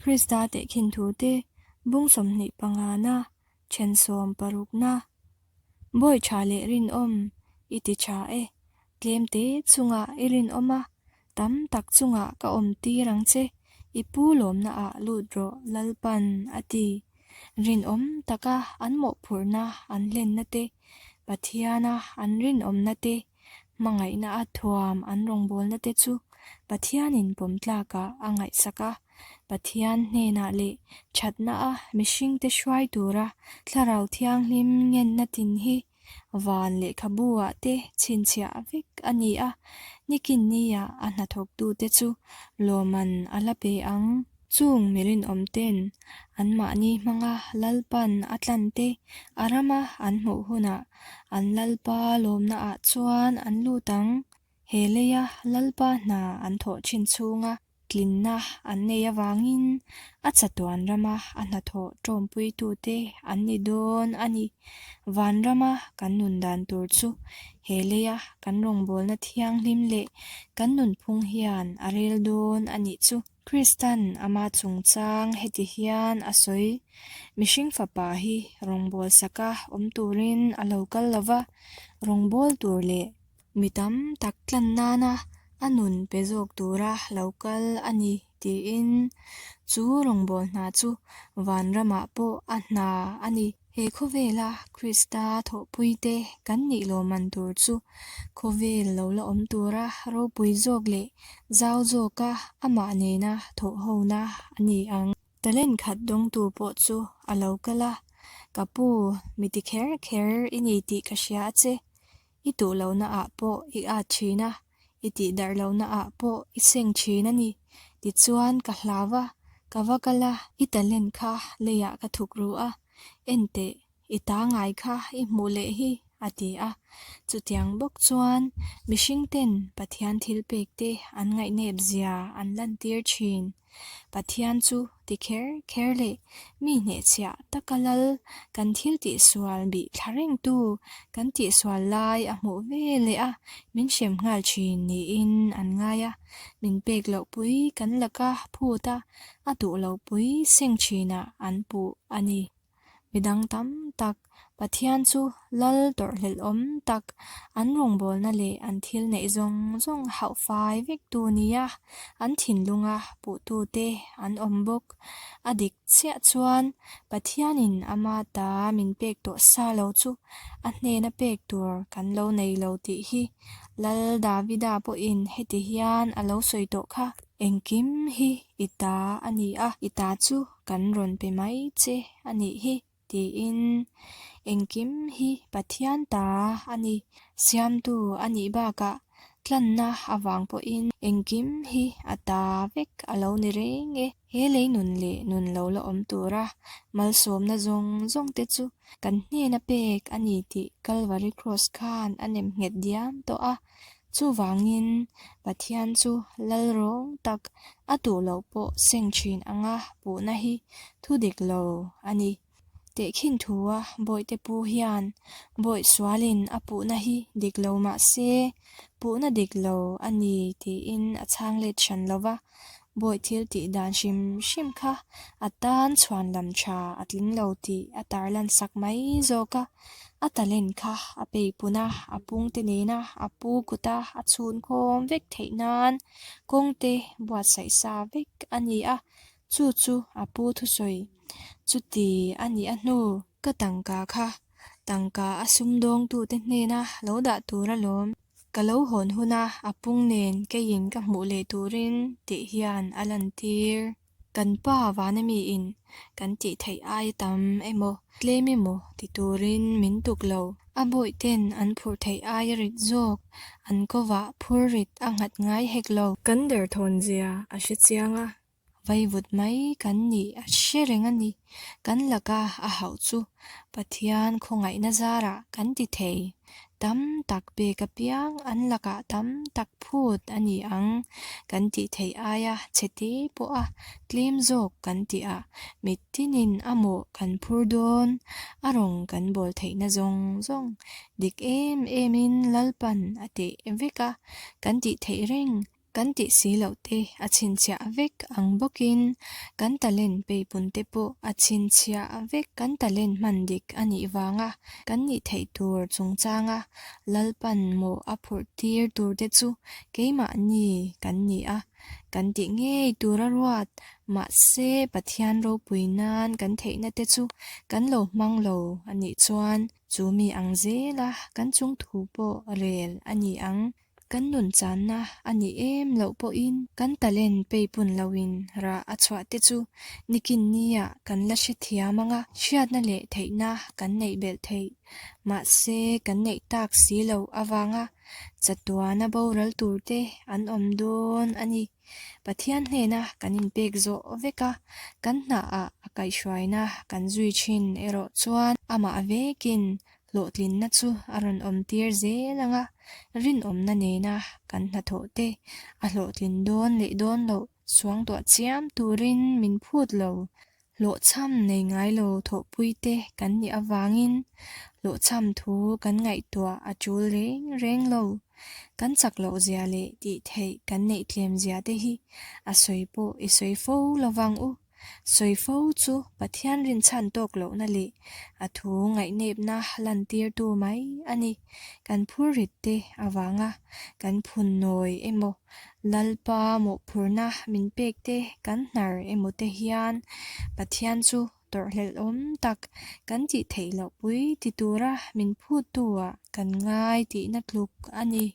Krista tehkhin thute bung 25na then 60na. Bawi tha leh rinawm i ti tha e, tlemte chungah i rinawm a, tam tak chungah ka awm tir ang che, i pu lawmna ah lut rawh Lalpan a ti. Rinawm taka an mawhphurhna an hlenna te, Pathiana an rinawmna te, hmangaihna a thuam an rawngbawlna te chu Pathianin pawm tlakah a ngaihsak a. Pathian hnenah leh thatna a mihringte hruai tura Thlarau Thianghlim ngenna tin hi van lehkhabu ah te chhinchhiah vek a ni a, nikin nia a hnathawktute chu lawman a la pe ang. Chung mi rinawm ten anmahni hmanga Lalpan a tlan te a rama an hmuh hunah an Lalpa lawmna ah chuan an lut ang. He leia Lalpa hna an thawh thin chhunga tlinna an nei avangin a chatuan rama a hnathawh tawmpuitute an ni dawn a ni. Vanrama kan nun dan tur chu he leia kan rawngbawlna thianghlim leh kan nunphung hian a rel dawn a nih chu. Kristan ama chungchang heti hian a sawi, Mihring fapa hi rawngbawlsaka awm turin a lo kal lo va, rawngbâwl tur leh mi tam tak tlan nana a nun pe zawk tura lo kal a ni tiin chu rawngbâwl hna chu vanramah pawh a hna a ni. He khawvela Krista thawhpuite kan nih lawmman tur chu khawvel lo la awm tura ropui zawk leh zau zawka amah nena thawhhona a ni ang. Talent khat dawngtu pawh chu a lo kal a, Ka pu, mi ti kher kher i ni tih ka hria a che. I tuh lohna ah pawh i at thin a, i tih darh lohna ah pawh i seng thin a ni. Tichuan ka hlau a, ka va kal a, i talent kha leiah ka thuk ru a, enteh, i ta ngai kha i hmuh leh hi, a ti a. Chutiang bawk chuan mihring ten Pathian thil pek te an ngaihnep zia an lantir thin. Pathian chu ti kher kher leh mi hnehchhiah taka lal kan thil tihsual bih thla rengtu kan tihsual lai a hmuh ve leh a, min hrem nghal thin niin an ngai a, min pek loh pui kan laka phut a, a duh loh pui seng thinah an puh a ni. Midang tam tak, Pathian chu lal tawrhhlelh awm tak, an rawngbawlna leh an thil neih zawng zawng hauh fai vek tu nia an thinlunga puhtute an awm bawk. A dik chiah chuan Pathianin ama ta min pek tawh sa lo chu a hnena pek tur kan lo nei lo tih hi Lal Davida pawhin heti hian a lo sawi tawh kha. Engkim hi i ta a ni a, i ta chu kan rawn pe mai che a nih hi, tiin engkim hi Pathian ta a ni. Siamtu a nih bakah tlanna avang pawhin engkim hi a ta vek a lo ni reng e. He lei nun leh nun lo la awm tura malsawmna zawng zawng te chu kan hnena pek a ni tih Kalvari Cross khan a nem nghet diam tawh a. Chuvangin, Pathian chu lal rawng tak a duh loh pawh seng thin anga puhna hi thu dik lo a ni. Tehkhin thua bawihte pu hian bawih sualin a puhna hi dik lo mah se, puhna dik lo a ni tiin a chhang let hran lo va, bawih thil tih dan hrim hrim kha a tan chhuan lam tha a tling lo tih a tarlan sak mai zawk a. A talent kha a peipun a, a pungte nena a pu kuta a chhun khawm vek theih nan kawngte buatsaih sa vek a ni a, chu chu a pu thusawi. Chuti a nih a hnu. Ka tangka kha tangka a sumdawngtute hnena lo dah tur alawm. Ka lo hawn huna a pung nen keiin ka hmuh leh turin tih hian a lantir. Kan pa vana miin kan tih theih aia tam emaw tlem emaw ti turin min tuk lo. A bawihten an phurh theih aia rit zawk an kovah phur rit a nghat ngai hek lo. Kan derthawn zia a hre chiang a, vaivut mai kan nih a hre reng a ni. Kan laka a hauh chu Pathian khawngaihna zarah kan ti thei. Tam tak pek apiang an lakah tam tak phut a ni ang kan tih theih aia chhe te pawha tlem zawk kan tih ah mittinin a mawh kan phur dawn, a rawng kan bawl theihna zawng zawng dik em emin Lalpan a teh vek a, kan tih theih reng. Kan tih si loh te a chhinchhiah vek ang bawkin kan talent peipun te pawh a chhinchhiah vek. Kan talent hman dik a nih vanga kan nih theih tur chungchanga Lalpan mawh a phurh tir tur te chu keimahni kan ni a, kan tih ngei tur a ruat. Mahse, Pathian ropui nan kan theihna te chu kan lo hmang lo a nih chuan chu mi ang zela kan chungthu pawh rel a ni ang. Kan nun channa a nih em loh pawhin kan talent peipun loin rah a chhuah te chu nikin nia kan la hrethiam ang a, hriatna leh theihna kan neih belh theih. Mahse, kan neih tak si loh avanga chatuana boral tur te an awm dawn a ni. Pathian hnena kan inpek zawh vek a, kan hnaah a kaihhruaina kan zui thin erawh chuan amah vekin Hlawhtlinna chu a rawn awm tir zel ang a, rinawmna nena kan hnathawh te a hlawhtlin dawn leh dawn loh suangtuah chiam turin min phut lo. Hlawhchham nei ngai lo thawhpui te kan nih avangin hlawhchham thu kan ngaihtuah a tul reng reng lo. Kan chak loh zia leh tih theih kan neih tlem zia te hi a sawi pawh i sawi fo lovang u. Sawi fo chu Pathian rinchhan tawk lohna leh a thu ngaihnepna lantirtu mai a ni. Kan phurrit te avanga kan phun nawi emaw, Lalpa mawhphurna min pek te kan hnar emaw te hian Pathian chu tawrhhlelhawm tak kan tih theih loh pui ti tura min phuttu ah kan ngai tihna tluk a ni.